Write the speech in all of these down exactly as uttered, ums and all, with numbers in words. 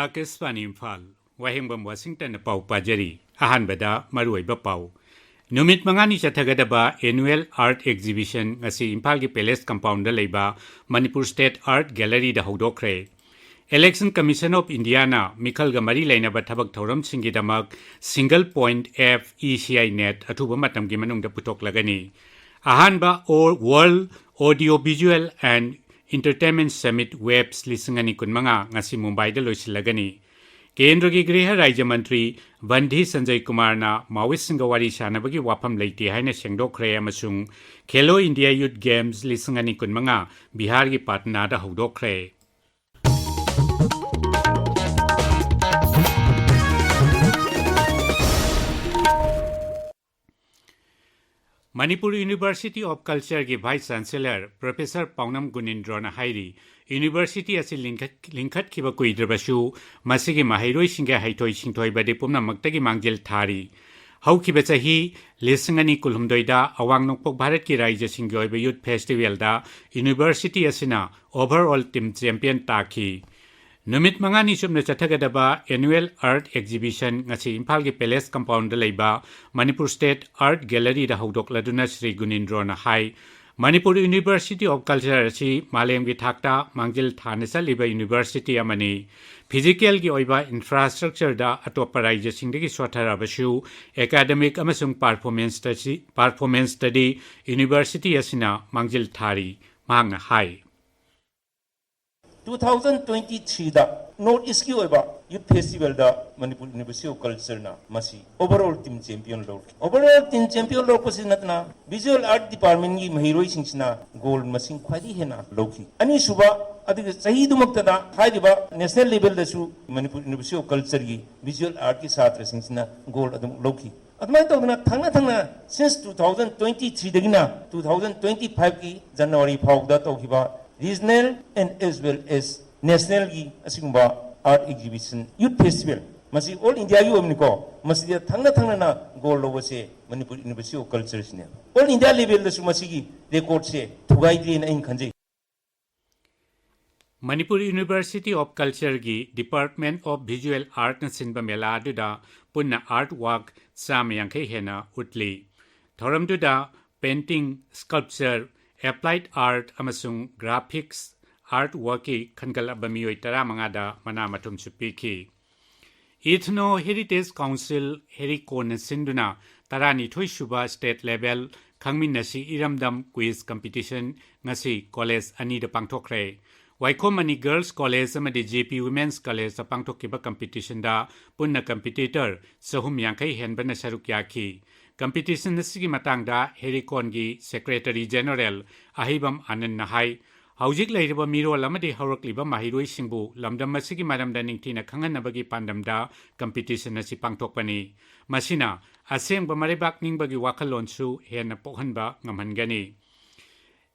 ꯑꯥꯀꯥꯁꯕꯥꯅꯤ ꯏꯝꯐꯥꯜ, ꯋꯥꯍꯦꯡꯕꯝ ꯋꯥꯁꯤꯡꯇꯟꯅ ꯄꯥꯎ ꯄꯥꯖꯔꯤ꯫ ꯑꯍꯥꯟꯕꯗ ꯃꯔꯨꯑꯣꯏꯕ ꯄꯥꯎ꯫ ꯅꯨꯃꯤꯠ ꯃꯉꯥꯅꯤ ꯆꯠꯊꯒꯗꯕ annual art exhibition ꯉꯁꯤ ꯏꯝꯐꯥꯜꯒꯤ Palace compoundꯗ ꯂꯩꯕ Manipur State Art Galleryꯗ ꯍꯧꯗꯣꯛꯈ꯭ꯔꯦ꯫ Election Commission of Indiaꯅ ꯃꯤꯈꯜꯒ ꯃꯔꯤ ꯂꯩꯅꯕ ꯊꯕꯛ ꯊꯧꯔꯝꯁꯤꯡꯒꯤꯗꯃꯛ single point F E C I net ꯑꯊꯨꯕ ꯃꯇꯝꯒꯤ ꯃꯅꯨꯡꯗ ꯄꯨꯊꯣꯛꯂꯒꯅꯤ꯫ ꯑꯍꯥꯟꯕ World Audio Visual and Entertainment Summit WAVES ꯂꯤꯁꯤꯡ ꯑꯅꯤ ꯀꯨꯟꯃꯉꯥ ꯉꯁꯤ ꯃꯨꯝꯕꯥꯏꯗ ꯂꯣꯏꯁꯤꯜꯂꯒꯅꯤ꯫ ꯀꯦꯟꯗ꯭ꯔꯒꯤ ꯒ꯭ꯔꯤꯍ ꯔꯥꯖ꯭ꯌ ꯃꯟꯇ꯭ꯔꯤ ꯕꯟꯗꯤ ꯁꯟꯖꯌ ꯀꯨꯃꯥꯔꯅ ꯃꯥꯑꯣꯏꯁ꯭ꯠꯁꯤꯡꯒ ꯋꯥꯔꯤ ꯁꯥꯅꯕꯒꯤ ꯋꯥꯐꯝ ꯂꯩꯇꯦ ꯍꯥꯏꯅ ꯁꯦꯡꯗꯣꯛꯈ꯭ꯔꯦ ꯑꯃꯁꯨꯡ Khelo India Youth Games ꯂꯤꯁꯤꯡ ꯑꯅꯤ ꯀꯨꯟꯃꯉꯥ ꯕꯤꯍꯥꯔꯒꯤ ꯄꯥꯠꯅꯥꯗ ꯍꯧꯗꯣꯛꯈ꯭ꯔꯦ꯫ Manipur University of Cultureꯒꯤ Vice Chancellor Professor ꯄꯥꯎꯅꯝ ꯒꯨꯅꯤꯟꯗ꯭ꯔꯣꯅ ꯍꯥꯏꯔꯤ, university ꯑꯁꯤ ꯂꯤꯡꯈꯠ-, ꯂꯤꯡꯈꯠꯈꯤꯕ ꯀꯨꯏꯗ꯭ꯔꯕꯁꯨ ꯃꯁꯤꯒꯤ ꯃꯍꯩꯔꯣꯏꯁꯤꯡꯒꯤ ꯍꯩꯊꯣꯏ ꯁꯤꯡꯊꯣꯏꯕꯗꯤ ꯄꯨꯝꯅꯃꯛꯇꯒꯤ ꯃꯥꯡꯖꯤꯜ ꯊꯥꯔꯤ꯫ ꯍꯧꯈꯤꯕ ꯆꯍꯤ ꯂꯤꯁꯤꯡ ꯑꯅꯤ ꯀꯨꯟꯍꯨꯝꯗꯣꯏꯗ ꯑꯋꯥꯡ ꯅꯣꯡꯄꯣꯛ ꯚꯥꯔꯠꯀꯤ ꯔꯥꯖ꯭ꯌꯁꯤꯡꯒꯤ ꯑꯣꯏꯕ Youth Festivalꯗ university ꯑꯁꯤꯅ overall team champion ꯇꯥꯈꯤ꯫ ꯅꯨꯃꯤꯠ ꯃꯉꯥꯅꯤ ꯆꯨꯞꯅ ꯆꯠꯊꯒꯗꯕ annual art exhibition ꯉꯁꯤ ꯏꯝꯐꯥꯜꯒꯤ Palace compoundꯗ ꯂꯩꯕ Manipur State Art Galleryꯗ ꯍꯧꯗꯣꯛꯂꯗꯨꯅ Shri ꯒꯨꯅꯤꯟꯗ꯭ꯔꯣꯅ high, Manipur University of Culture ꯑꯁꯤ ꯃꯥꯂꯦꯝꯒꯤ ꯊꯥꯛꯇ ꯃꯥꯡꯖꯤꯜ ꯊꯥꯅ ꯆꯠꯂꯤꯕ university ꯑꯃꯅꯤ꯫ Physicalꯒꯤ ꯑꯣꯏꯕ infrastructureꯗ ꯑꯇꯣꯞꯄ ꯔꯥꯖ꯭ꯌꯁꯤꯡꯗꯒꯤ ꯁꯣꯠꯊꯔꯕꯁꯨ academic ꯑꯃꯁꯨꯡ performanceꯇ ꯁꯤ-, performanceꯇꯗꯤ university ꯑꯁꯤꯅ ꯃꯥꯡꯖꯤꯜ ꯊꯥꯔꯤ꯫ ꯃꯍꯥꯛꯅ ꯍꯥꯏ꯫ Two thousand twenty-threeꯗ North Eastꯀꯤ ꯑꯣꯏꯕ Youth Festivalꯗ Manipur University of Cultureꯅ ꯃꯁꯤ overall team champion ꯂꯧꯔꯛꯈꯤ꯫ Overall team champion ꯂꯧꯔꯛꯄꯁꯤ ꯅꯠꯇꯅ Visual Art Departmentꯀꯤ ꯃꯍꯩꯔꯣꯏꯁꯤꯡꯁꯤꯅ gold ꯃꯁꯤꯡ ꯈ꯭ꯋꯥꯏꯗꯒꯤ ꯍꯦꯟꯅ ꯂꯧꯈꯤ꯫ ꯑꯅꯤꯁꯨꯕ, ꯑꯗꯨꯒ ꯆꯍꯤꯗꯨꯃꯛꯇꯗ ꯍꯥꯏꯔꯤꯕ national levelꯗꯁꯨ Manipur University of Cultureꯒꯤ Visual Artꯀꯤ ꯁꯥꯇ꯭ꯔꯁꯤꯡꯁꯤꯅ gold ꯑꯗꯨꯝ ꯂꯧꯈꯤ꯫ ꯑꯗꯨꯃꯥꯏꯅ ꯇꯧꯗꯅ ꯊꯪꯅ ꯊꯪꯅ since two thousand twenty-threeꯗꯒꯤꯅ two thousand twenty-fiveꯀꯤ January ꯐꯥꯎꯕꯗ ꯇꯧꯈꯤꯕ regional and as well as nationalꯒꯤ ꯑꯁꯤꯒꯨꯝꯕ art exhibition, youth festival, ꯃꯁꯤ all Indiaꯒꯤ ꯑꯣꯏꯕꯅꯤꯀꯣ, ꯃꯁꯤꯗ ꯊꯪꯅ ꯊꯪꯅꯅ gold ꯂꯧꯕꯁꯦ Manipur University of Cultureꯁꯤꯅꯦ꯫ All India levelꯗꯁꯨ ꯃꯁꯤꯒꯤ recordꯁꯦ ꯊꯨꯒꯥꯏꯗ꯭ꯔꯤꯅ ꯑꯩꯅ ꯈꯟꯖꯩ꯫ Manipur University of Cultureꯒꯤ Department of Visual Artꯅ ꯁꯤꯟꯕ ꯃꯦꯂꯥ ꯑꯗꯨꯗ ꯄꯨꯟꯅ art work ꯆꯥꯝꯃ ꯌꯥꯡꯈꯩ ꯍꯦꯟꯅ ꯎꯠꯂꯤ꯫ ꯊꯧꯔꯝꯗꯨꯗ painting, sculpture, applied art ꯑꯃꯁꯨꯡ graphics art workꯀꯤ ꯈꯟꯒꯠꯂꯕ ꯃꯤꯑꯣꯏ ꯇꯔꯥꯃꯉꯥꯗ ꯃꯅꯥ ꯃꯊꯨꯝꯁꯨ ꯄꯤꯈꯤ꯫ Ethno Heritage Council, ꯍꯦꯔꯤꯀꯣꯟꯅ ꯁꯤꯟꯗꯨꯅ ꯇꯔꯥꯅꯤꯊꯣꯏ ꯁꯨꯕ state level ꯈꯪꯃꯤꯟꯅꯁꯤ ꯏꯔꯝꯗꯝ quiz competition ꯉꯁꯤ college ꯑꯅꯤꯗ ꯄꯥꯡꯊꯣꯛꯈ꯭ꯔꯦ꯫ ꯋꯥꯏꯈꯣꯝ ꯃꯅꯤ Girls College ꯑꯃꯗꯤ J P Women's Collegeꯇ ꯄꯥꯡꯊꯣꯛꯈꯤꯕ competitionꯗ ꯄꯨꯟꯅ competitor ꯆꯍꯨꯝ ꯌꯥꯡꯈꯩ ꯍꯦꯟꯕꯅ ꯁꯔꯨꯛ ꯌꯥꯈꯤ꯫ Competition ꯑꯁꯤꯒꯤ ꯃꯇꯥꯡꯗ ꯍꯦꯔꯤꯀꯣꯟꯒꯤ Secretary General ꯑꯍꯩꯕꯝ ꯑꯥꯅꯟꯅ ꯍꯥꯏ, ꯍꯧꯖꯤꯛ ꯂꯩꯔꯤꯕ ꯃꯤꯔꯣꯜ ꯑꯃꯗꯤ ꯍꯧꯔꯛꯂꯤꯕ ꯃꯍꯩꯔꯣꯏꯁꯤꯡꯕꯨ ꯂꯝꯗꯝ ꯑꯁꯤꯒꯤ ꯃꯔꯝꯗ ꯅꯤꯡꯊꯤꯅ ꯈꯪꯍꯟꯅꯕꯒꯤ ꯄꯥꯟꯗꯝꯗ competition ꯑꯁꯤ ꯄꯥꯡꯊꯣꯛꯄꯅꯤ꯫ ꯃꯁꯤꯅ ꯑꯁꯦꯡꯕ ꯃꯔꯩꯕꯥꯛ ꯅꯤꯡꯕꯒꯤ ꯋꯥꯈꯜꯂꯣꯟꯁꯨ ꯍꯦꯟꯅ ꯄꯣꯛꯍꯟꯕ ꯉꯝꯍꯟꯒꯅꯤ꯫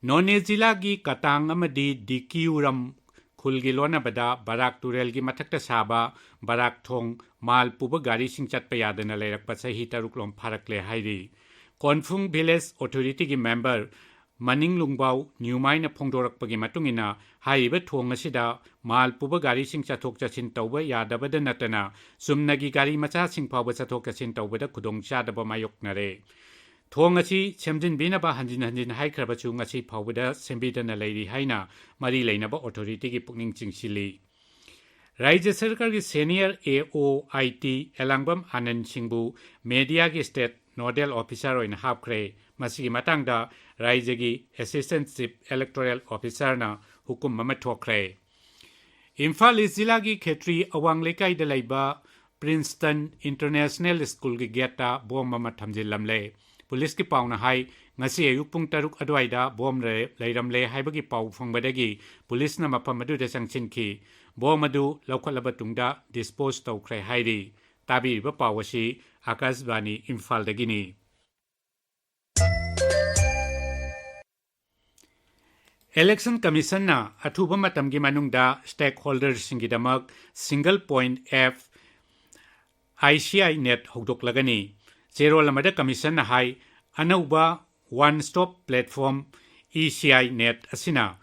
ꯅꯣꯅꯦ ꯖꯤꯂꯥꯒꯤ ꯀꯇꯥꯡ ꯑꯃꯗꯤ ꯗꯤꯀꯤꯎꯔꯝ ꯈꯨꯜꯒꯤ ꯂꯣꯟꯅꯕꯗ ꯕꯔꯥꯛ ꯇꯨꯔꯦꯜꯒꯤ ꯃꯊꯛꯇ ꯁꯥꯕ ꯕꯔꯥꯛ ꯊꯣꯡ ꯃꯥꯜ ꯄꯨꯕ ꯒꯥꯔꯤꯁꯤꯡ ꯆꯠꯄ ꯌꯥꯗꯅ ꯂꯩꯔꯛꯄ ꯆꯍꯤ ꯇꯔꯨꯛ ꯂꯣꯝ ꯐꯥꯔꯛꯂꯦ ꯍꯥꯏꯔꯤ꯫ ꯀꯣꯟꯐꯨꯡ Village Authorityꯒꯤ member ꯃꯅꯤꯡ ꯂꯨꯡꯕꯥꯎ ꯅ꯭ꯌꯨꯃꯥꯏꯅ ꯐꯣꯡꯗꯣꯔꯛꯄꯒꯤ ꯃꯇꯨꯡ ꯏꯟꯅ, ꯍꯥꯏꯔꯤꯕ ꯊꯣꯡ ꯑꯁꯤꯗ ꯃꯥꯜ ꯄꯨꯕ ꯒꯥꯔꯤꯁꯤꯡ ꯆꯠꯊꯣꯛ ꯆꯠꯁꯤꯟ ꯇꯧꯕ ꯌꯥꯗꯕꯗ ꯅꯠꯇꯅ ꯆꯨꯝꯅꯒꯤ ꯒꯥꯔꯤ ꯃꯆꯥꯁꯤꯡ ꯐꯥꯎꯕ ꯆꯠꯊꯣꯛ ꯆꯠꯁꯤꯟ ꯇꯧꯕꯗ ꯈꯨꯗꯣꯡꯆꯥꯗꯕ ꯃꯥꯌꯣꯛꯅꯔꯦ꯫ ꯊꯣꯡ ꯑꯁꯤ ꯁꯦꯝꯖꯤꯟꯕꯤꯅꯕ ꯍꯟꯖꯤꯟ ꯍꯟꯖꯤꯟ ꯍꯥꯏꯈ꯭ꯔꯕꯁꯨ ꯉꯁꯤ ꯐꯥꯎꯕꯗ ꯁꯦꯝꯕꯤꯗꯅ ꯂꯩꯔꯤ ꯍꯥꯏꯅ ꯃꯔꯤ ꯂꯩꯅꯕ authorityꯒꯤ ꯄꯨꯛꯅꯤꯡ ꯆꯤꯡꯁꯤꯜꯂꯤ꯫ ꯔꯥꯖ꯭ꯌ ꯁꯔꯀꯥꯔꯒꯤ senior AOIT ꯑꯦꯂꯥꯡꯕꯝ ꯑꯥꯅꯟ ꯁꯤꯡꯕꯨ mediaꯒꯤ state nodal officer ꯑꯣꯏꯅ ꯍꯥꯞꯈ꯭ꯔꯦ꯫ ꯃꯁꯤꯒꯤ ꯃꯇꯥꯡꯗ ꯔꯥꯖ꯭ꯌꯒꯤ Assistant Chief Electoral Officerꯅ ꯍꯨꯀꯨꯝ ꯑꯃ ꯊꯣꯛꯈ꯭ꯔꯦ꯫ ꯏꯝꯐꯥꯜ East ꯖꯤꯂꯥꯒꯤ ꯈꯦꯇ꯭ꯔꯤ ꯑꯋꯥꯡ ꯂꯩꯀꯥꯏꯗ ꯂꯩꯕ Princeton International Schoolꯒꯤ gateꯇ bomb ꯑꯃ ꯊꯝꯖꯤꯜꯂꯝꯂꯦ꯫ ꯄꯨꯂꯤꯁꯀꯤ ꯄꯥꯎꯅ ꯍꯥꯏ, ꯉꯁꯤ ꯑꯌꯨꯛ ꯄꯨꯡ ꯇꯔꯨꯛ ꯑꯗꯨꯋꯥꯏꯗ bomb ꯂꯩ-, ꯂꯩꯔꯝꯂꯦ ꯍꯥꯏꯕꯒꯤ ꯄꯥꯎ ꯐꯪꯕꯗꯒꯤ ꯄꯨꯂꯤꯁꯅ ꯃꯐꯝ ꯑꯗꯨꯗ ꯆꯪꯁꯤꯟꯈꯤ꯫ Bomb ꯑꯗꯨ ꯂꯧꯈꯠꯂꯕ ꯇꯨꯡꯗ dispose ꯇꯧꯈ꯭ꯔꯦ ꯍꯥꯏꯔꯤ꯫ ꯇꯥꯕꯤꯔꯤꯕ ꯄꯥꯎ ꯑꯁꯤ ꯑꯥꯀꯥꯁꯕꯥꯅꯤ ꯏꯝꯐꯥꯜꯗꯒꯤꯅꯤ꯫ Election Commissionꯅ ꯑꯊꯨꯕ ꯃꯇꯝꯒꯤ ꯃꯅꯨꯡꯗ stakeholderꯁꯤꯡꯒꯤꯗꯃꯛ single point app ECI Net ꯍꯧꯗꯣꯛꯂꯒꯅꯤ꯫ ꯆꯦꯔꯣꯜ ꯑꯃꯗ Commissionꯅ ꯍꯥꯏ, ꯑꯅꯧꯕ one stop platform ECI Net ꯑꯁꯤꯅ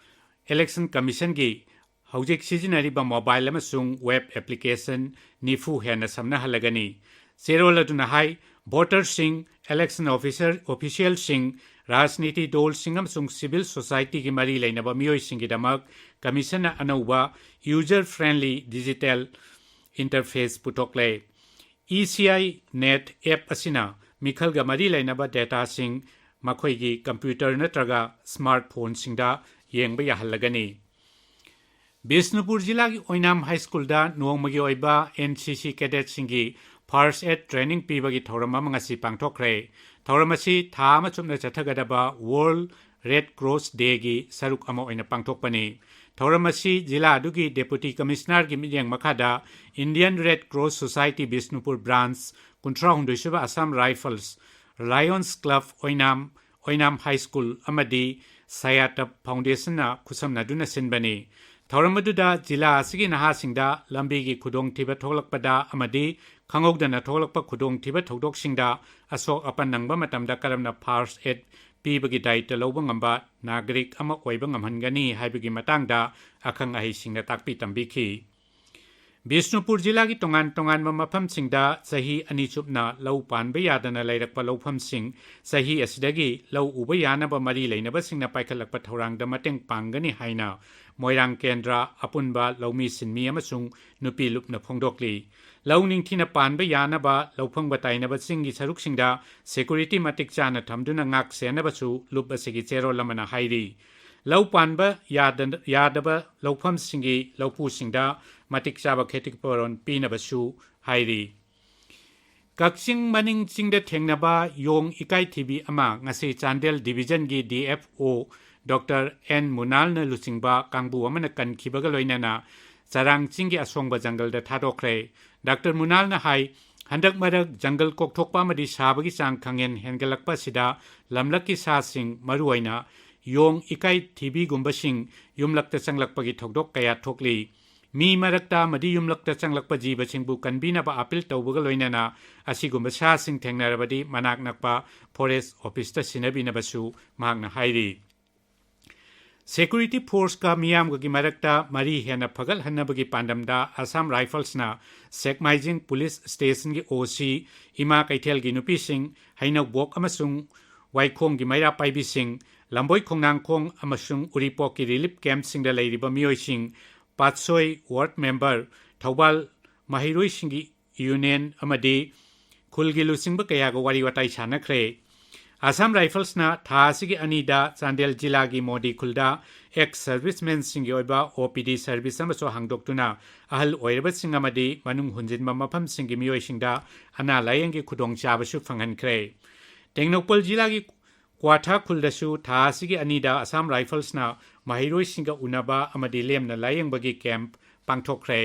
Election Commissionꯒꯤ ꯍꯧꯖꯤꯛ ꯁꯤꯖꯤꯟꯅꯔꯤꯕ mobile ꯑꯃꯁꯨꯡ web application ꯅꯤꯐꯨ ꯍꯦꯟꯅ ꯁꯝꯅꯍꯜꯂꯒꯅꯤ꯫ ꯆꯦꯔꯣꯜ ꯑꯗꯨꯅ ꯍꯥꯏ, voterꯁꯤꯡ, election officer, officialꯁꯤꯡ, ꯔꯥꯖꯅꯤꯇꯤ ꯗꯜꯁꯤꯡ ꯑꯃꯁꯨꯡ civil societyꯒꯤ ꯃꯔꯤ ꯂꯩꯅꯕ ꯃꯤꯑꯣꯏꯁꯤꯡꯒꯤꯗꯃꯛ commissionꯅ ꯑꯅꯧꯕ user friendly digital interface ꯄꯨꯊꯣꯛꯂꯦ꯫ E C I Net app ꯑꯁꯤꯅ ꯃꯤꯈꯜꯒ ꯃꯔꯤ ꯂꯩꯅꯕ dataꯁꯤꯡ ꯃꯈꯣꯏꯒꯤ computer ꯅꯠꯇ꯭ꯔꯒ smartphoneꯁꯤꯡꯗ ꯌꯦꯡꯕ ꯌꯥꯍꯜꯂꯒꯅꯤ꯫ ꯕꯤꯁꯅꯨꯄꯨꯔ ꯖꯤꯂꯥꯒꯤ ꯑꯣꯏꯅꯥꯝ High Schoolꯗ ꯅꯣꯡꯃꯒꯤ ꯑꯣꯏꯕ N C C cadetꯁꯤꯡꯒꯤ first aid training ꯄꯤꯕꯒꯤ ꯊꯧꯔꯝ ꯑꯃ ꯉꯁꯤ ꯄꯥꯡꯊꯣꯛꯈ꯭ꯔꯦ꯫ ꯊꯧꯔꯝ ꯑꯁꯤ ꯊꯥ ꯑꯃ ꯆꯨꯞꯅ ꯆꯠꯊꯒꯗꯕ World Red Cross Dayꯒꯤ ꯁꯔꯨꯛ ꯑꯃ ꯑꯣꯏꯅ ꯄꯥꯡꯊꯣꯛꯄꯅꯤ꯫ ꯊꯧꯔꯝ ꯑꯁꯤ ꯖꯤꯂꯥ ꯑꯗꯨꯒꯤ Deputy Commissionerꯒꯤ ꯃꯤꯠꯌꯦꯡ ꯃꯈꯥꯗ Indian Red Cross Society Bishnupur branch, ꯀꯨꯟꯊ꯭ꯔꯥ ꯍꯨꯝꯗꯣꯏ ꯁꯨꯕ Assam Rifles, Lions Club ꯑꯣꯏꯅꯥꯝ, ꯑꯣꯏꯅꯥꯝ High School ꯑꯃꯗꯤ ꯁꯌꯥꯇꯞ Foundationꯅ ꯈꯨꯠꯁꯝꯅꯗꯨꯅ ꯁꯤꯟꯕꯅꯤ꯫ ꯊꯧꯔꯝ ꯑꯗꯨꯗ ꯖꯤꯂꯥ ꯑꯁꯤꯒꯤ ꯅꯍꯥꯁꯤꯡꯗ ꯂꯝꯕꯤꯒꯤ ꯈꯨꯗꯣꯡꯊꯤꯕ ꯊꯣꯛꯂꯛꯄꯗ ꯑꯃꯗꯤ ꯈꯪꯍꯧꯗꯅ ꯊꯣꯛꯂꯛꯄ ꯈꯨꯗꯣꯡꯊꯤꯕ ꯊꯧꯗꯣꯛꯁꯤꯡꯗ ꯑꯁꯣꯛ ꯑꯄꯟ ꯅꯪꯕ ꯃꯇꯝꯗ ꯀꯔꯝꯅ first aid ꯄꯤꯕꯒꯤ ꯗꯥꯌꯤꯠꯇ ꯂꯧꯕ ꯉꯝꯕ ꯅꯥꯒꯔꯤꯛ ꯑꯃ ꯑꯣꯏꯕ ꯉꯝꯍꯟꯒꯅꯤ ꯍꯥꯏꯕꯒꯤ ꯃꯇꯥꯡꯗ ꯑꯈꯪ ꯑꯍꯩꯁꯤꯡꯅ ꯇꯥꯛꯄꯤ ꯇꯝꯕꯤꯈꯤ꯫ ꯕꯤꯁꯅꯨꯄꯨꯔ ꯖꯤꯂꯥꯒꯤ ꯇꯣꯉꯥꯟ ꯇꯣꯉꯥꯟꯕ ꯃꯐꯝꯁꯤꯡꯗ ꯆꯍꯤ ꯑꯅꯤ ꯆꯨꯞꯅ ꯂꯧ ꯄꯥꯟꯕ ꯌꯥꯗꯅ ꯂꯩꯔꯛꯄ ꯂꯧꯐꯝꯁꯤꯡ ꯆꯍꯤ ꯑꯁꯤꯗꯒꯤ ꯂꯧ ꯎꯕ ꯌꯥꯅꯕ ꯃꯔꯤ ꯂꯩꯅꯕꯁꯤꯡꯅ ꯄꯥꯏꯈꯠꯂꯛꯄ ꯊꯧꯔꯥꯡꯗ ꯃꯇꯦꯡ ꯄꯥꯡꯒꯅꯤ ꯍꯥꯏꯅ ꯃꯣꯏꯔꯥꯡ ꯀꯦꯟꯗ꯭ꯔ ꯑꯄꯨꯟꯕ ꯂꯧꯃꯤ ꯁꯤꯟꯃꯤ ꯑꯃꯁꯨꯡ ꯅꯨꯄꯤ ꯂꯨꯞꯅ ꯐꯣꯡꯗꯣꯛꯂꯤ꯫ ꯂꯧ ꯅꯤꯡꯊꯤꯅ ꯄꯥꯟꯕ ꯌꯥꯅꯕ ꯂꯧꯐꯝꯒ ꯇꯥꯏꯅꯕꯁꯤꯡꯒꯤ ꯁꯔꯨꯛꯁꯤꯡꯗ security ꯃꯇꯤꯛ ꯆꯥꯅ ꯊꯝꯗꯨꯅ ꯉꯥꯛ ꯁꯦꯟꯅꯕꯁꯨ ꯂꯨꯞ ꯑꯁꯤꯒꯤ ꯆꯦꯔꯣꯜ ꯑꯃꯅ ꯍꯥꯏꯔꯤ꯫ ꯂꯧ ꯄꯥꯟꯕ ꯌꯥꯗ-, ꯌꯥꯗꯕ ꯂꯧꯐꯝꯁꯤꯡꯒꯤ ꯂꯧꯄꯨꯁꯤꯡꯗ ꯃꯇꯤꯛ ꯆꯥꯕ ꯈꯦꯇꯤꯄꯨꯔꯣꯟ ꯄꯤꯅꯕꯁꯨ ꯍꯥꯏꯔꯤ꯫ ꯀꯛꯆꯤꯡ ꯃꯅꯤꯡ ꯆꯤꯡꯗ ꯊꯦꯡꯅꯕ ꯌꯣꯡ ꯏꯀꯥꯏꯊꯤꯕꯤ ꯑꯃ ꯉꯁꯤ Chandel divisionꯒꯤ D F O Doctor N ꯃꯨꯅꯥꯜꯅ ꯂꯨꯆꯤꯡꯕ ꯀꯥꯡꯕꯨ ꯑꯃꯅ ꯀꯟꯈꯤꯕꯒ ꯂꯣꯏꯅꯅ ꯆꯔꯥꯡ ꯆꯤꯡꯒꯤ ꯑꯁꯣꯡꯕ ꯖꯪꯒꯜꯗ ꯊꯥꯗꯣꯛꯈ꯭ꯔꯦ꯫ Doctor ꯃꯨꯅꯥꯜꯅ ꯍꯥꯏ, ꯍꯟꯗꯛ ꯃꯔꯛ ꯖꯪꯒꯜ ꯀꯣꯛꯊꯣꯛꯄ ꯑꯃꯗꯤ ꯁꯥꯕꯒꯤ ꯆꯥꯡ ꯈꯪꯍꯦꯟ ꯍꯦꯟꯒꯠꯂꯛꯄ ꯑꯁꯤꯗ ꯂꯝꯂꯛꯀꯤ ꯁꯥꯁꯤꯡ, ꯃꯔꯨꯑꯣꯏꯅ ꯌꯣꯡ ꯏꯀꯥꯏꯊꯤꯕꯤꯒꯨꯝꯕꯁꯤꯡ ꯌꯨꯝꯂꯛꯇ ꯆꯪꯂꯛꯄꯒꯤ ꯊꯧꯗꯣꯛ ꯀꯌꯥ ꯊꯣꯛꯂꯤ꯫ ꯃꯤ ꯃꯔꯛꯇ ꯑꯃꯗꯤ ꯌꯨꯝꯂꯛꯇ ꯆꯪꯂꯛꯄ ꯖꯤꯕꯁꯤꯡꯕꯨ ꯀꯟꯕꯤꯅꯕ appeal ꯇꯧꯕꯒ ꯂꯣꯏꯅꯅ ꯑꯁꯤꯒꯨꯝꯕ ꯁꯥꯁꯤꯡ ꯊꯦꯡꯅꯔꯕꯗꯤ ꯃꯅꯥꯛ ꯅꯛꯄ forest officeꯇ ꯁꯤꯟꯅꯕꯤꯅꯕꯁꯨ ꯃꯍꯥꯛꯅ ꯍꯥꯏꯔꯤ꯫ Security forceꯀ ꯃꯤꯌꯥꯝꯒꯒꯤ ꯃꯔꯛꯇ ꯃꯔꯤ ꯍꯦꯟꯅ ꯐꯒꯠꯍꯟꯅꯕꯒꯤ ꯄꯥꯟꯗꯝꯗ Assam Riflesꯅ ꯁꯦꯛꯃꯥꯏꯖꯤꯡ Police Stationꯒꯤ OC ꯏꯃꯥ ꯀꯩꯊꯦꯜꯒꯤ ꯅꯨꯄꯤꯁꯤꯡ, ꯍꯩꯅꯧꯕꯣꯛ ꯑꯃꯁꯨꯡ ꯋꯥꯏꯈꯣꯡꯒꯤ ꯃꯩꯔꯥ ꯄꯥꯏꯕꯤꯁꯤꯡ, ꯂꯝꯕꯣꯏ ꯈꯣꯡꯅꯥꯡꯈꯣꯡ ꯑꯃꯁꯨꯡ ꯎꯔꯤꯄꯣꯛꯀꯤ relief campꯁꯤꯡꯗ ꯂꯩꯔꯤꯕ ꯃꯤꯑꯣꯏꯁꯤꯡ, ꯄꯥꯠꯁꯣꯏ ward member, ꯊꯧꯕꯥꯜ ꯃꯍꯩꯔꯣꯏꯁꯤꯡꯒꯤ union ꯑꯃꯗꯤ ꯈꯨꯜꯒꯤ ꯂꯨꯆꯤꯡꯕ ꯀꯌꯥꯒ ꯋꯥꯔꯤ ꯋꯥꯇꯥꯏ ꯁꯥꯟꯅꯈ꯭ꯔꯦ꯫ Assam Riflesꯅ ꯊꯥ ꯑꯁꯤꯒꯤ ꯑꯅꯤꯗ ꯆꯥꯟꯗꯦꯜ ꯖꯤꯂꯥꯒꯤ ꯃꯣꯗꯤ ꯈꯨꯜꯗ ex servicemensꯁꯤꯡꯒꯤ ꯑꯣꯏꯕ OPD service ꯑꯃꯁꯨ ꯍꯥꯡꯗꯣꯛꯇꯨꯅ ꯑꯍꯜ ꯑꯣꯏꯔꯕꯁꯤꯡ ꯑꯃꯗꯤ ꯃꯅꯨꯡ ꯍꯨꯟꯖꯤꯟꯕ ꯃꯐꯝꯁꯤꯡꯒꯤ ꯃꯤꯑꯣꯏꯁꯤꯡꯗ ꯑꯅꯥ ꯂꯥꯌꯦꯡꯒꯤ ꯈꯨꯗꯣꯡꯆꯥꯕꯁꯨ ꯐꯪꯍꯟꯈ꯭ꯔꯦ꯫ ꯇꯦꯡꯅꯧꯄꯜ ꯖꯤꯂꯥꯒꯤ ꯀ꯭ꯋꯥꯊꯥ ꯈꯨꯜꯗꯁꯨ ꯊꯥ ꯑꯁꯤꯒꯤ ꯑꯅꯤꯗ Assam Riflesꯅ ꯃꯍꯩꯔꯣꯏꯁꯤꯡꯒ ꯎꯅꯕ ꯑꯃꯗꯤ ꯂꯦꯝꯅ ꯂꯥꯌꯦꯡꯕꯒꯤ camp ꯄꯥꯡꯊꯣꯛꯈ꯭ꯔꯦ꯫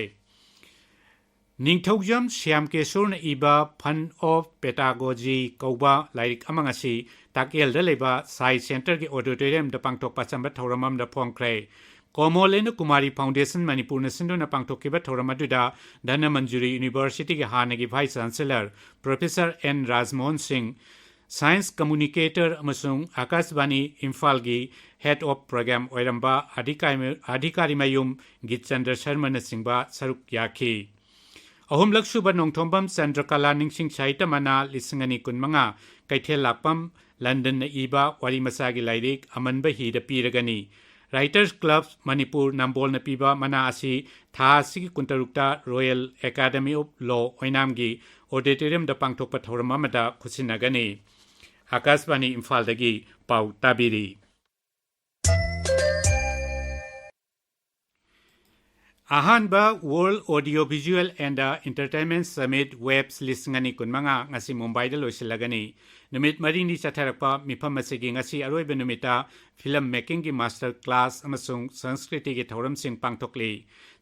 ꯅꯤꯡꯊꯧꯖꯝ ꯁ꯭ꯌꯥꯝꯀꯦꯁꯣꯔꯅ ꯏꯕ Fun of Pedagogy ꯀꯧꯕ ꯂꯥꯏꯔꯤꯛ ꯑꯃ ꯉꯁꯤ ꯇꯥꯛꯌꯦꯜꯗ ꯂꯩꯕ ꯁꯥꯏ centreꯒꯤ auditoriumꯗ ꯄꯥꯡꯊꯣꯛꯄ ꯑꯆꯝꯕ ꯊꯧꯔꯝ ꯑꯃꯗ ꯐꯣꯡꯈ꯭ꯔꯦ꯫ ꯀꯣꯃꯣꯂꯦꯅ ꯀꯨꯃꯥꯔꯤ Foundation ꯃꯅꯤꯄꯨꯔꯅ ꯁꯤꯟꯗꯨꯅ ꯄꯥꯡꯊꯣꯛꯈꯤꯕ ꯊꯧꯔꯝ ꯑꯗꯨꯗ ꯙꯅꯃꯟꯖꯨꯔꯤ Universityꯒꯤ ꯍꯥꯟꯅꯒꯤ Vice Chancellor Professor N ꯔꯥꯖꯃꯣꯍꯟ ꯁꯤꯡ, Science Communicator ꯑꯃꯁꯨꯡ ꯑꯥꯀꯥꯁꯕꯥꯅꯤ ꯏꯝꯐꯥꯜꯒꯤ Head of Program ꯑꯣꯏꯔꯝꯕ ꯑꯙꯤꯀꯥꯔꯤ, ꯑꯙꯤꯀꯥꯔꯤꯃꯌꯨꯝ ꯒꯤꯠꯆꯟꯗ꯭ꯔ ꯁꯔꯃꯅꯆꯤꯡꯕ ꯁꯔꯨꯛ ꯌꯥꯈꯤ꯫ ꯑꯍꯨꯝꯂꯛꯁꯨꯕ ꯅꯣꯡꯊꯣꯝꯕꯝ ꯆꯟꯗ꯭ꯔꯀꯂꯥ ꯅꯤꯡꯁꯤꯡ ꯁꯥꯍꯤꯇ꯭ꯌ ꯃꯅꯥ ꯂꯤꯁꯤꯡ ꯑꯅꯤ ꯀꯨꯟꯃꯉꯥ, ꯀꯩꯊꯦꯜ ꯂꯥꯛꯄꯝ, ꯂꯟꯗꯟꯅ ꯏꯕ ꯋꯥꯔꯤ ꯃꯆꯥꯒꯤ ꯂꯥꯏꯔꯤꯛ ꯑꯃꯟꯕ ꯍꯤꯗ ꯄꯤꯔꯒꯅꯤ꯫ Writers Club ꯃꯅꯤꯄꯨꯔ ꯅꯝꯕꯣꯜꯅ ꯄꯤꯕ ꯃꯅꯥ ꯑꯁꯤ ꯊꯥ ꯑꯁꯤꯒꯤ ꯀꯨꯟꯇꯔꯨꯛꯇ Royal Academy of Law ꯑꯣꯏꯅꯥꯝꯒꯤ auditoriumꯗ ꯄꯥꯡꯊꯣꯛꯄ ꯊꯧꯔꯝ ꯑꯃꯗ ꯈꯨꯠꯁꯤꯟꯅꯒꯅꯤ꯫ ꯑꯥꯀꯥꯁꯕꯥꯅꯤ ꯏꯝꯐꯥꯜꯗꯒꯤ ꯄꯥꯎ ꯇꯥꯕꯤꯔꯤ꯫ ꯑꯍꯥꯟꯕ World Audiovisual and Entertainment Summit WAVES ꯂꯤꯁꯤꯡ ꯑꯅꯤ ꯀꯨꯟꯃꯉꯥ ꯉꯁꯤ ꯃꯨꯝꯕꯥꯏꯗ ꯂꯣꯏꯁꯤꯜꯂꯒꯅꯤ꯫ ꯅꯨꯃꯤꯠ ꯃꯔꯤꯅꯤ ꯆꯠꯊꯔꯛꯄ ꯃꯤꯐꯝ ꯑꯁꯤꯒꯤ ꯉꯁꯤ ꯑꯔꯣꯏꯕ ꯅꯨꯃꯤꯠꯇ film makingꯒꯤ master class ꯑꯃꯁꯨꯡ ꯁꯪꯁꯀ꯭ꯔꯤꯇꯤꯒꯤ ꯊꯧꯔꯝꯁꯤꯡ ꯄꯥꯡꯊꯣꯛꯂꯤ꯫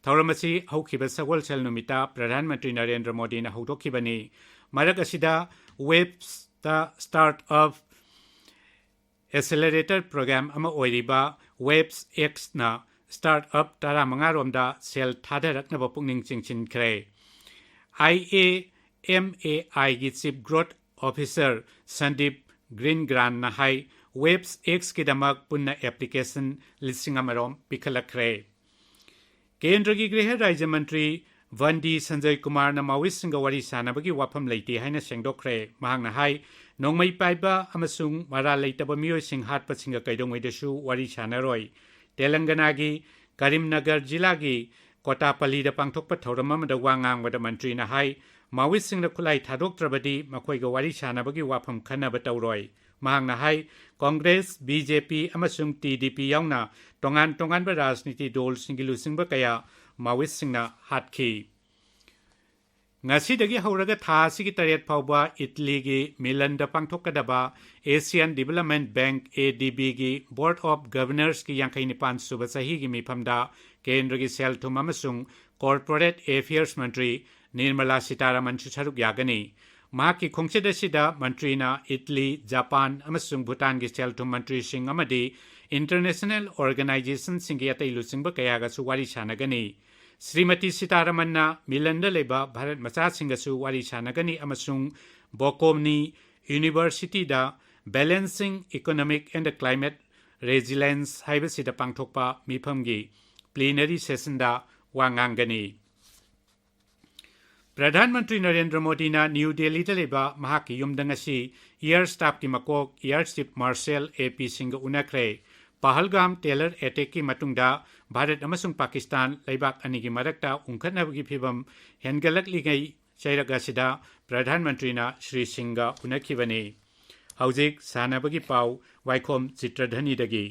ꯊꯧꯔꯝ ꯑꯁꯤ ꯍꯧꯈꯤꯕ ꯁꯒꯣꯜꯁꯦꯜ ꯅꯨꯃꯤꯠꯇ ꯄ꯭ꯔꯙꯥꯟ ꯃꯟꯇ꯭ꯔꯤ ꯅꯔꯦꯟꯗ꯭ꯔ ꯃꯣꯗꯤꯅ ꯍꯧꯗꯣꯛꯈꯤꯕꯅꯤ꯫ ꯃꯔꯛ ꯑꯁꯤꯗ WAVESꯇ startup accelerator program ꯑꯃ ꯑꯣꯏꯔꯤꯕ WAVESXꯅ startup ꯇꯔꯥꯃꯉꯥ ꯔꯣꯝꯗ ꯁꯦꯜ ꯊꯥꯗꯔꯛꯅꯕ ꯄꯨꯛꯅꯤꯡ ꯆꯤꯡꯁꯤꯟꯈ꯭ꯔꯦ꯫ IAMAIꯒꯤ Chief Growth Officer ꯁꯟꯗꯤꯞ ꯒ꯭ꯔꯤꯟꯒ꯭ꯔꯥꯟꯅ ꯍꯥꯏ, ꯋꯦꯕꯁ ꯑꯦꯛꯁꯀꯤꯗꯃꯛ ꯄꯨꯟꯅ ꯑꯦꯄ꯭ꯂꯤꯀꯦꯁꯟ ꯂꯤꯁꯤꯡ ꯑꯃꯔꯣꯝ ꯄꯤꯈꯠꯂꯛꯈ꯭ꯔꯦ꯫ ꯀꯦꯟꯗ꯭ꯔꯒꯤ ꯒ꯭ꯔꯤꯍ ꯔꯥꯖ꯭ꯌ ꯃꯟꯇ꯭ꯔꯤ ꯚꯟꯗꯤ ꯁꯟꯖꯣꯏ ꯀꯨꯃꯥꯔꯅ ꯃꯥꯋꯤꯁꯁꯤꯡꯒ ꯋꯥꯔꯤ ꯁꯥꯟꯅꯕꯒꯤ ꯋꯥꯐꯝ ꯂꯩꯇꯦ ꯍꯥꯏꯅ ꯁꯦꯡꯗꯣꯛꯈ꯭ꯔꯦ꯫ ꯃꯍꯥꯛꯅ ꯍꯥꯏ, ꯅꯣꯡꯃꯩ ꯄꯥꯏꯕ ꯑꯃꯁꯨꯡ ꯃꯔꯥꯜ ꯂꯩꯇꯕ ꯃꯤꯑꯣꯏꯁꯤꯡ ꯍꯥꯠꯄꯁꯤꯡꯒ ꯀꯩꯗꯧꯉꯩꯗꯁꯨ ꯋꯥꯔꯤ ꯁꯥꯟꯅꯔꯣꯏ꯫ ꯇꯦꯂꯪꯒꯅꯥꯒꯤ ꯀꯔꯤꯝꯅꯒꯔ ꯖꯤꯂꯥꯒꯤ ꯀꯣꯇꯥꯄꯜꯂꯤꯗ ꯄꯥꯡꯊꯣꯛꯄ ꯊꯧꯔꯝ ꯑꯃꯗ ꯋꯥ ꯉꯥꯡꯕꯗ ꯃꯟꯇ꯭ꯔꯤꯅ ꯍꯥꯏ, ꯃꯥꯋꯤꯁꯁꯤꯡꯅ ꯈꯨꯠꯂꯥꯏ ꯊꯥꯗꯣꯛꯇ꯭ꯔꯕꯗꯤ ꯃꯈꯣꯏꯒ ꯋꯥꯔꯤ ꯁꯥꯟꯅꯕꯒꯤ ꯋꯥꯐꯝ ꯈꯟꯅꯕ ꯇꯧꯔꯣꯏ꯫ ꯃꯍꯥꯛꯅ ꯍꯥꯏ, ꯀꯣꯡꯒ꯭ꯔꯦꯁ, ꯕꯤ ꯖꯦ ꯄꯤ ꯑꯃꯁꯨꯡ ꯇꯤ ꯗꯤ ꯄꯤ ꯌꯥꯎꯅ ꯇꯣꯉꯥꯟ ꯇꯣꯉꯥꯟꯕ ꯔꯥꯖꯅꯤꯇꯤ ꯗꯣꯜꯁꯤꯡꯒꯤ ꯂꯨꯆꯤꯡꯕ ꯀꯌꯥ ꯃꯥꯋꯤꯁꯁꯤꯡꯅ ꯍꯥꯠꯈꯤ꯫ ꯉꯁꯤꯗꯒꯤ ꯍꯧꯔꯒ ꯊꯥ ꯑꯁꯤꯒꯤ ꯇꯔꯦꯠ ꯐꯥꯎꯕ ꯏꯠꯂꯤꯒꯤ ꯃꯤꯂꯟꯗ ꯄꯥꯡꯊꯣꯛꯀꯗꯕ Asian Development Bank, A D B ꯒꯤ Board of Governors ꯀꯤ ꯌꯥꯡꯈꯩ ꯅꯤꯄꯥꯟ ꯁꯨꯕ ꯆꯍꯤꯒꯤ ꯃꯤꯐꯝꯗ ꯀꯦꯟꯗ꯭ꯔꯒꯤ ꯁꯦꯜ ꯊꯨꯝ ꯑꯃꯁꯨꯡ ꯀꯣꯔꯄꯣꯔꯦꯠ ꯑꯦꯐꯤꯌꯔꯁ ꯃꯟꯇ꯭ꯔꯤ ꯅꯤꯔꯃꯂꯥ ꯁꯤꯇꯥꯔꯥꯃꯟꯁꯨ ꯁꯔꯨꯛ ꯌꯥꯒꯅꯤ꯫ ꯃꯍꯥꯛꯀꯤ ꯈꯣꯡꯆꯠ ꯑꯁꯤꯗ ꯃꯟꯇ꯭ꯔꯤꯅ ꯏꯠꯂꯤ, ꯖꯄꯥꯟ ꯑꯃꯁꯨꯡ ꯚꯨꯇꯥꯟꯒꯤ ꯁꯦꯜ ꯊꯨꯝ ꯃꯟꯇ꯭ꯔꯤꯁꯤꯡ ꯑꯃꯗꯤ ꯏꯟꯇꯔꯅꯦꯁꯅꯦꯜ ꯑꯣꯔꯒꯅꯥꯏꯖꯦꯁꯟꯁꯤꯡꯒꯤ ꯑꯇꯩ ꯂꯨꯆꯤꯡꯕ ꯀꯌꯥꯒꯁꯨ ꯋꯥꯔꯤ ꯁꯥꯟꯅꯒꯅꯤ꯫ ꯁ꯭ꯔꯤꯃꯇꯤ ꯁꯤꯇꯥꯔꯥꯃꯟꯅ ꯃꯤꯂꯟꯗ ꯂꯩꯕ ꯚꯥꯔꯠ ꯃꯆꯥꯁꯤꯡꯒꯁꯨ ꯋꯥꯔꯤ ꯁꯥꯟꯅꯒꯅꯤ ꯑꯃꯁꯨꯡ ꯕꯣꯀꯣꯝꯅꯤ ꯌꯨꯅꯤꯚꯔꯁꯤꯇꯤꯗ Balancing Economic and Climate Resilience ꯍꯥꯏꯕꯁꯤꯗ ꯄꯥꯡꯊꯣꯛꯄ ꯃꯤꯐꯝꯒꯤ ꯄ꯭ꯂꯤꯅꯔꯤ ꯁꯦꯁꯟꯗ ꯋꯥ ꯉꯥꯡꯒꯅꯤ꯫ ꯄ꯭ꯔꯙꯥꯟ ꯃꯟꯇ꯭ꯔꯤ ꯅꯔꯦꯟꯗ꯭ꯔ ꯃꯣꯗꯤꯅ ꯅ꯭ꯌꯨ ꯗꯦꯜꯂꯤꯗ ꯂꯩꯕ ꯃꯍꯥꯛꯀꯤ ꯌꯨꯝꯗ ꯉꯁꯤ ꯑꯦꯌꯔ ꯁ꯭ꯇꯥꯐꯀꯤ ꯃꯀꯣꯛ ꯑꯦꯌꯔ ꯆꯤꯐ ꯃꯥꯔꯁꯦꯜ ꯑꯦ ꯄꯤ ꯁꯤꯡꯒ ꯎꯅꯈ꯭ꯔꯦ꯫ ꯄꯍꯜꯒꯥꯝ ꯇꯦꯔꯣꯔ ꯑꯦꯇꯦꯛꯀꯤ ꯃꯇꯨꯡꯗ ꯚꯥꯔꯠ ꯑꯃꯁꯨꯡ ꯄꯥꯀꯤꯁꯇꯥꯟ ꯂꯩꯕꯥꯛ ꯑꯅꯤꯒꯤ ꯃꯔꯛꯇ ꯎꯪꯈꯠꯅꯕꯒꯤ ꯐꯤꯚꯝ ꯍꯦꯟꯒꯠꯂꯛꯂꯤꯉꯩ ꯆꯩꯔꯛ ꯑꯁꯤꯗ ꯄ꯭ꯔꯙꯥꯟ ꯃꯟꯇ꯭ꯔꯤꯅ ꯁ꯭ꯔꯤ ꯁꯤꯡꯒ ꯎꯅꯈꯤꯕꯅꯤ꯫ ꯍꯧꯖꯤꯛ ꯁꯥꯟꯅꯕꯒꯤ ꯄꯥꯎ ꯋꯥꯏꯈꯣꯝ ꯆꯤꯇ꯭ꯔꯙꯅꯤꯗꯒꯤ꯫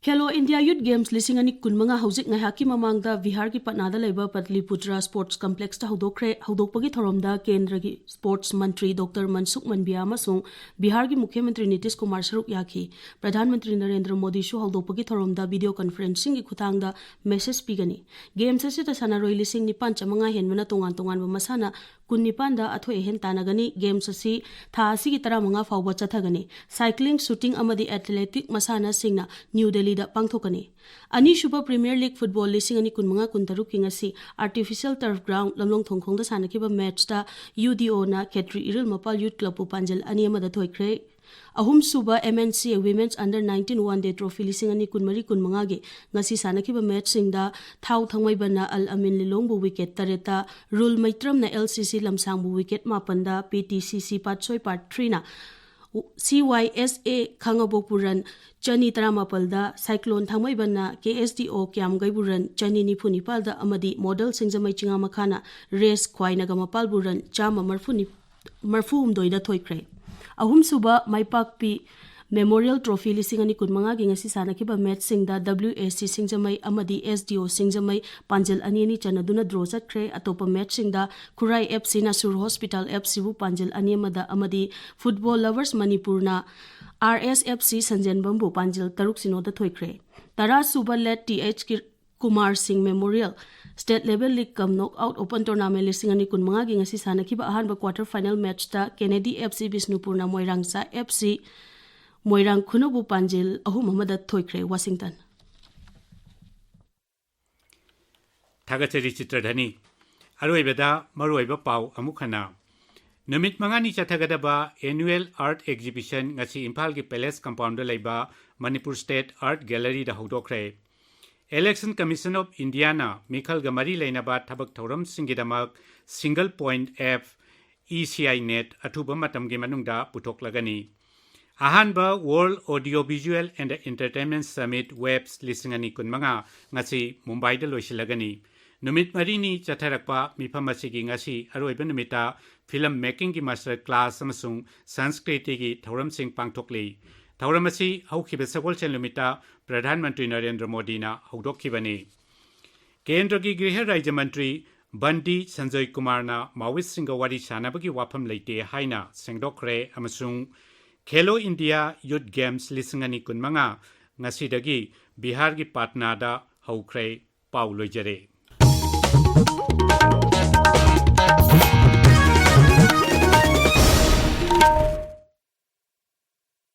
ꯈꯦꯂꯣ ꯏꯟꯗꯤꯌꯥ ꯌꯨꯠ ꯒꯦꯝꯁ ꯂꯤꯁꯤꯡ ꯑꯅꯤ ꯀꯨꯟꯃꯉꯥ ꯍꯧꯖꯤꯛ ꯉꯥꯏꯍꯥꯛꯀꯤ ꯃꯃꯥꯡꯗ ꯕꯤꯍꯥꯔꯒꯤ ꯄꯠꯅꯥꯗ ꯂꯩꯕ ꯄꯠꯂꯤꯄꯨꯇ꯭ꯔ ꯁ꯭ꯄꯣꯔꯠꯁ ꯀꯝꯄ꯭ꯂꯦꯛꯁꯇ ꯍꯧꯗꯣꯛꯈ꯭ꯔꯦ꯫ ꯍꯧꯗꯣꯛꯄꯒꯤ ꯊꯧꯔꯝꯗ ꯀꯦꯟꯗ꯭ꯔꯒꯤ ꯁ꯭ꯄꯣꯔꯠꯁ ꯃꯟꯇ꯭ꯔꯤ ꯗꯣꯛꯇꯔ ꯃꯟꯁꯨꯈ ꯃꯟꯗꯤꯌꯥ ꯑꯃꯁꯨꯡ ꯕꯤꯍꯥꯔꯒꯤ ꯃꯨꯈ꯭ꯌ ꯃꯟꯇ꯭ꯔꯤ ꯅꯤꯇꯤꯁ ꯀꯨꯃꯥꯔ ꯁꯔꯨꯛ ꯌꯥꯈꯤ꯫ ꯄ꯭ꯔꯙꯥꯟ ꯃꯟꯇ꯭ꯔꯤ ꯅꯔꯦꯟꯗ꯭ꯔ ꯃꯣꯗꯤꯁꯨ ꯍꯧꯗꯣꯛꯄꯒꯤ ꯊꯧꯔꯝꯗ ꯚꯤꯗꯤꯑꯣ ꯀꯟꯐꯔꯦꯟꯁꯤꯡꯒꯤ ꯈꯨꯠꯊꯥꯡꯗ ꯃꯦꯁꯦꯖ ꯄꯤꯒꯅꯤ꯫ ꯒꯦꯝꯁ ꯑꯁꯤꯗ ꯁꯥꯟꯅꯔꯣꯏ ꯂꯤꯁꯤꯡ ꯅꯤꯄꯥꯟ ꯆꯥꯃꯉꯥ ꯍꯦꯟꯕꯅ ꯇꯣꯉꯥꯟ ꯇꯣꯉꯥꯟꯕ ꯃꯁꯥꯟꯅ ꯀꯨꯟꯅꯤꯄꯥꯟꯗ ꯑꯊꯣꯏ ꯑꯍꯦꯟ ꯇꯥꯟꯅꯒꯅꯤ꯫ ꯒꯦꯝꯁ ꯑꯁꯤ ꯊꯥ ꯑꯁꯤꯒꯤ ꯇꯔꯥꯃꯉꯥ ꯐꯥꯎꯕ ꯆꯠꯊꯒꯅꯤ꯫ ꯁꯥꯏꯀ꯭ꯂꯤꯡ, ꯁꯨꯇꯤꯡ ꯑꯃꯗꯤ ꯑꯦꯊꯂꯦꯇꯤꯛ ꯃꯁꯥꯟꯅꯁꯤꯡꯅ ꯅ꯭ꯌꯨ ꯗꯦꯜꯂꯤ ꯗ ꯄꯥꯡꯊꯣꯛꯀꯅꯤ꯫ ꯑꯅꯤꯁꯨꯕ ꯄ꯭ꯔꯤꯃꯤꯌꯔ ꯂꯤꯒ ꯐꯨꯠꯕꯣꯜ ꯂꯤꯁꯤꯡ ꯑꯅꯤ ꯀꯨꯟꯃꯉꯥ ꯀꯨꯟꯇꯔꯨꯛꯀꯤ ꯉꯁꯤ ꯑꯥꯔꯇꯤꯐꯤꯁꯤꯌꯦꯜ ꯇꯔꯐ ꯒ꯭ꯔꯥꯎꯟ ꯂꯝꯂꯣꯡ ꯊꯣꯡꯈꯣꯡꯗ ꯁꯥꯟꯅꯈꯤꯕ ꯃꯦꯠꯆꯇ ꯌꯨ ꯗꯤ ꯑꯣꯅ ꯈꯦꯇ꯭ꯔꯤ ꯏꯔꯤꯜ ꯃꯄꯥꯜ ꯌꯨꯠ ꯀ꯭ꯂꯕꯄꯨ ꯄꯥꯟꯖꯜ ꯑꯅꯤ ꯑꯃꯗ ꯊꯣꯏꯈ꯭ꯔꯦ꯫ ꯑꯍꯨꯝꯁꯨꯕ M N C A women's under nineteen one day trophy ꯂꯤꯁꯤꯡ ꯑꯅꯤ ꯀꯨꯟꯃꯔꯤ ꯀꯨꯟꯃꯉꯥꯒꯤ ꯉꯁꯤ ꯁꯥꯟꯅꯈꯤꯕ ꯃꯦꯠꯆꯁꯤꯡꯗ ꯊꯥꯎ ꯊꯥꯡꯃꯩꯕꯟꯅ ꯑꯜ ꯑꯃꯤꯟ ꯂꯤꯂꯣꯡꯕꯨ ꯋꯤꯀꯦꯠ ꯇꯔꯦꯠꯇ, ꯔꯨꯜ ꯃꯩꯇ꯭ꯔꯝꯅ ꯑꯦꯜ ꯁꯤ ꯁꯤ ꯂꯝꯁꯥꯡꯕꯨ ꯋꯤꯀꯦꯠ ꯃꯥꯄꯟꯗ, ꯄꯤ ꯇꯤ ꯁꯤ ꯁꯤ ꯄꯥꯠꯁꯣꯏ ꯄꯥꯔꯠ ꯊ꯭ꯔꯤꯅ ꯁꯤ ꯋꯥꯏ ꯑꯦꯁ ꯑꯦ ꯈꯥꯉꯕꯣꯛꯄꯨ ꯔꯟ ꯆꯅꯤ ꯇꯔꯥꯃꯥꯄꯜꯗ, ꯁꯥꯏꯀ꯭ꯂꯣꯟ ꯊꯥꯡꯃꯩꯕꯟꯅ ꯀꯦ ꯑꯦꯁ ꯗꯤ ꯑꯣ ꯀ꯭ꯌꯥꯝꯒꯩꯕꯨ ꯔꯟ ꯆꯅꯤ ꯅꯤꯐꯨ ꯅꯤꯄꯥꯜꯗ ꯑꯃꯗꯤ ꯃꯣꯗꯦꯜ ꯁꯤꯡꯖꯃꯩ ꯆꯤꯉꯥꯃꯈꯥꯅ ꯔꯦꯁ ꯈ꯭ꯋꯥꯏꯅꯒ ꯃꯄꯥꯜꯕꯨ ꯔꯟ ꯆꯥꯝꯃ ꯃꯔꯐꯨ ꯅꯤ-, ꯃꯔꯐꯨ ꯍꯨꯝꯗꯣꯏꯗ ꯊꯣꯏꯈ꯭ꯔꯦ꯫ ꯑꯍꯨꯝꯁꯨꯕ ꯃꯥꯏꯄꯥꯛꯄꯤ ꯃꯦꯃꯣꯔꯤꯌꯦꯜ ꯇ꯭ꯔꯣꯐꯤ ꯂꯤꯁꯤꯡ ꯑꯅꯤ ꯀꯨꯟꯃꯉꯥꯒꯤ ꯉꯁꯤ ꯁꯥꯟꯅꯈꯤꯕ ꯃꯦꯠꯆꯁꯤꯡꯗ ꯗꯕ꯭ꯂꯤꯎ ꯑꯦ ꯁꯤ ꯁꯤꯡꯖꯃꯩ ꯑꯃꯗꯤ ꯑꯦꯁ ꯗꯤ ꯑꯣ ꯁꯤꯡꯖꯃꯩ ꯄꯥꯟꯖꯜ ꯑꯅꯤ ꯑꯅꯤ ꯆꯟꯅꯗꯨꯅ ꯗ꯭ꯔꯣ ꯆꯠꯈ꯭ꯔꯦ꯫ ꯑꯇꯣꯞꯄ ꯃꯦꯠꯆꯁꯤꯡꯗ ꯈꯨꯔꯥꯏ ꯑꯦꯐ ꯁꯤꯅ ꯁꯨꯔ ꯍꯣꯁꯄꯤꯇꯥꯜ ꯑꯦꯐ ꯁꯤꯕꯨ ꯄꯥꯟꯖꯜ ꯑꯅꯤ ꯑꯃꯗ ꯑꯃꯗꯤ ꯐꯨꯠꯕꯣꯜ ꯂꯚꯔꯁ ꯃꯅꯤꯄꯨꯔꯅ ꯑꯥꯔ ꯑꯦꯁ ꯑꯦꯐ ꯁꯤ ꯁꯟꯖꯦꯟꯕꯝꯕꯨ ꯄꯥꯟꯖꯜ ꯇꯔꯨꯛ ꯁꯤꯅꯣꯗ ꯊꯣꯏꯈ꯭ꯔꯦ꯫ ꯇꯔꯥꯁꯨꯕ ꯂꯦꯠ ꯇꯤ ꯑꯩꯆ ꯀꯤ-, ꯀꯨꯃꯥꯔ ꯁꯤꯡ ꯃꯦꯃꯣꯔꯤꯌꯦꯜ ꯁ꯭ꯇꯦꯠ ꯂꯦꯚꯦꯜ ꯂꯤꯒ ꯀꯝ ꯅꯣꯛ ꯑꯥꯎꯠ ꯑꯣꯄꯟ ꯇꯣꯔꯅꯥꯃꯦꯟ ꯂꯤꯁꯤꯡ ꯑꯅꯤ ꯀꯨꯟꯃꯉꯥꯒꯤ ꯉꯁꯤ ꯁꯥꯟꯅꯈꯤꯕ ꯑꯍꯥꯟꯕ quarter final ꯃꯦꯠꯆꯇ ꯀꯦꯅꯦꯗꯤ F C ꯕꯤꯁꯅꯨꯄꯨꯔꯅ ꯃꯣꯏꯔꯥꯡꯆꯥ F C ꯃꯣꯏꯔꯥꯡ ꯈꯨꯅꯧꯕꯨ ꯄꯥꯟꯖꯤꯜ ꯑꯍꯨꯝ ꯑꯃꯗ ꯊꯣꯏꯈ꯭ꯔꯦ꯫ ꯋꯥꯁꯤꯡꯇꯟ꯫ ꯊꯥꯒꯠꯆꯔꯤ ꯆꯤꯇ꯭ꯔꯙꯅꯤ꯫ ꯑꯔꯣꯏꯕꯗ ꯃꯔꯨꯑꯣꯏꯕ ꯄꯥꯎ ꯑꯃꯨꯛ ꯍꯟꯅ꯫ ꯅꯨꯃꯤꯠ ꯃꯉꯥꯅꯤ ꯆꯠꯊꯒꯗꯕ annual art exhibition ꯉꯁꯤ ꯏꯝꯐꯥꯜꯒꯤ ꯄꯦꯂꯦꯁ ꯀꯝꯄꯥꯎꯟꯗ ꯂꯩꯕ ꯃꯅꯤꯄꯨꯔ ꯁ꯭ꯇꯦꯠ ꯑꯥꯔꯠ ꯒꯦꯂꯔꯤꯗ ꯍꯧꯗꯣꯛꯈ꯭ꯔꯦ꯫ Election Commission of Indiaꯅ ꯃꯤꯈꯜꯒ ꯃꯔꯤ ꯂꯩꯅꯕ ꯊꯕꯛ ꯊꯧꯔꯝꯁꯤꯡꯒꯤꯗꯃꯛ single point app, E C I net ꯑꯊꯨꯕ ꯃꯇꯝꯒꯤ ꯃꯅꯨꯡꯗ ꯄꯨꯊꯣꯛꯂꯒꯅꯤ꯫ ꯑꯍꯥꯟꯕ World Audio Visual and Entertainment Summit, ꯋꯦꯕꯁ, ꯂꯤꯁꯤꯡ ꯑꯅꯤ ꯀꯨꯟꯃꯉꯥ ꯉꯁꯤ ꯃꯨꯝꯕꯥꯏꯗ ꯂꯣꯏꯁꯤꯜꯂꯒꯅꯤ꯫ ꯅꯨꯃꯤꯠ ꯃꯔꯤꯅꯤ ꯆꯠꯊꯔꯛꯄ ꯃꯤꯐꯝ ꯑꯁꯤꯒꯤ ꯉꯁꯤ ꯑꯔꯣꯏꯕ ꯅꯨꯃꯤꯠꯇ ꯐꯤꯂꯝ ꯃꯦꯀꯤꯡꯒꯤ ꯃꯥꯁꯇꯔ ꯀ꯭ꯂꯥꯁ ꯑꯃꯁꯨꯡ ꯁꯪꯁꯀ꯭ꯔꯤꯇꯤꯒꯤ ꯊꯧꯔꯝꯁꯤꯡ ꯄꯥꯡꯊꯣꯛꯂꯤ꯫ ꯊꯧꯔꯝ ꯑꯁꯤ ꯍꯧꯈꯤꯕ ꯁꯒꯣꯜꯁꯦꯟ ꯅꯨꯃꯤꯠꯇ ꯄ꯭ꯔꯙꯥꯟ ꯃꯟꯇ꯭ꯔꯤ ꯅꯔꯦꯟꯗ꯭ꯔ ꯃꯣꯗꯤꯅ ꯍꯧꯗꯣꯛꯈꯤꯕꯅꯤ꯫ ꯀꯦꯟꯗ꯭ꯔꯒꯤ ꯒ꯭ꯔꯤꯍ ꯔꯥꯖ꯭ꯌ ꯃꯟꯇ꯭ꯔꯤ ꯕꯟꯗꯤ ꯁꯟꯖꯣꯏ ꯀꯨꯃꯥꯔꯅ ꯃꯥꯋꯤꯁꯁꯤꯡꯒ ꯋꯥꯔꯤ ꯁꯥꯟꯅꯕꯒꯤ ꯋꯥꯐꯝ ꯂꯩꯇꯦ ꯍꯥꯏꯅ ꯁꯦꯡꯗꯣꯛꯈ꯭ꯔꯦ ꯑꯃꯁꯨꯡ ꯈꯦꯂꯣ ꯏꯟꯗꯤꯌꯥ ꯌꯨꯠ ꯒꯦꯝꯁ ꯂꯤꯁꯤꯡ ꯑꯅꯤ ꯀꯨꯟꯃꯉꯥ ꯉꯁꯤꯗꯒꯤ ꯕꯤꯍꯥꯔꯒꯤ ꯄꯥꯠꯅꯥꯗ ꯍꯧꯈ꯭ꯔꯦ꯫ ꯄꯥꯎ ꯂꯣꯏꯖꯔꯦ꯫